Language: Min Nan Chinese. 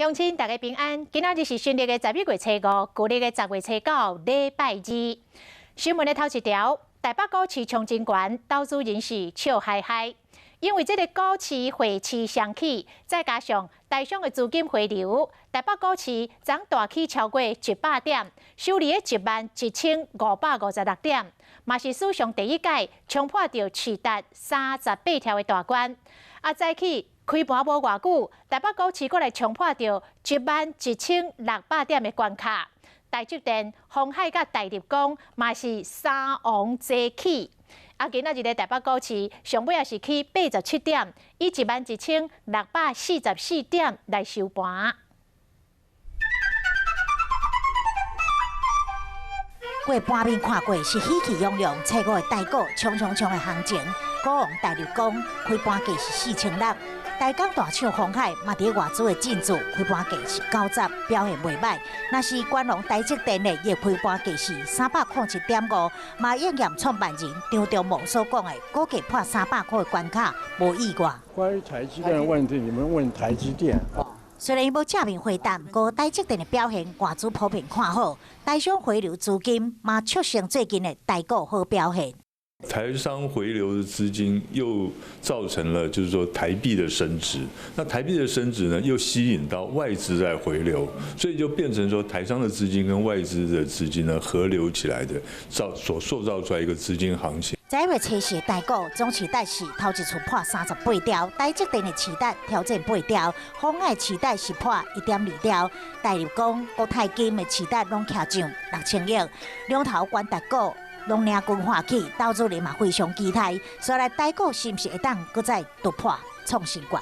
鄉親大家平安，今仔日是新曆的11月初5，舊曆的10月初9，禮拜二。新聞的頭一條，台北股市衝真懸，投資人士笑嗨嗨，因為這个股市匯市雙起，再加上台商的資金回流，台北股市昨大起超過100點，收佇个11,556點，嘛是史上第一擺衝破著市值38兆的大關。啊，早起開盤無偌久，台北股市閣來衝破著11,600點的關卡。台積電、鴻海佮大立光嘛是三王齊起。啊，今仔日的台北股市上尾也是起87點，以11,644點來收盤。過盤面看過是喜氣洋洋，初五的台股衝衝衝的行情，股王大立光開盤價是4600。台鋼大廠鴻海嘛佇外資的進駐，開盤價是90，表現袂䆀。若是官龍台積電的，伊開盤價是307.5，嘛應驗創辦人張忠謀所講的，股價破300塊的關卡無意外。關於台積電的問題，你們問台積電。雖然伊無正面回答，毋過台積電的表現外資普遍看好，台商回流資金嘛促成最近的台股好表現。台商回流的資金又造成了，就是說台幣的升值。那台幣的升值呢，又吸引到外資在回流，所以就變成說台商的資金跟外資的資金呢合流起來的，造所塑造出來一個資金行情。11月初四台股總市值是頭一次破38兆，台積電的市值挑戰8兆，鴻海市值是破1.2兆，大立光、國泰金的市值攏徛上6000億，兩頭懸台股攏領軍發起，投資人嘛非常期待，所以台股是毋是會當閣再突破創新高？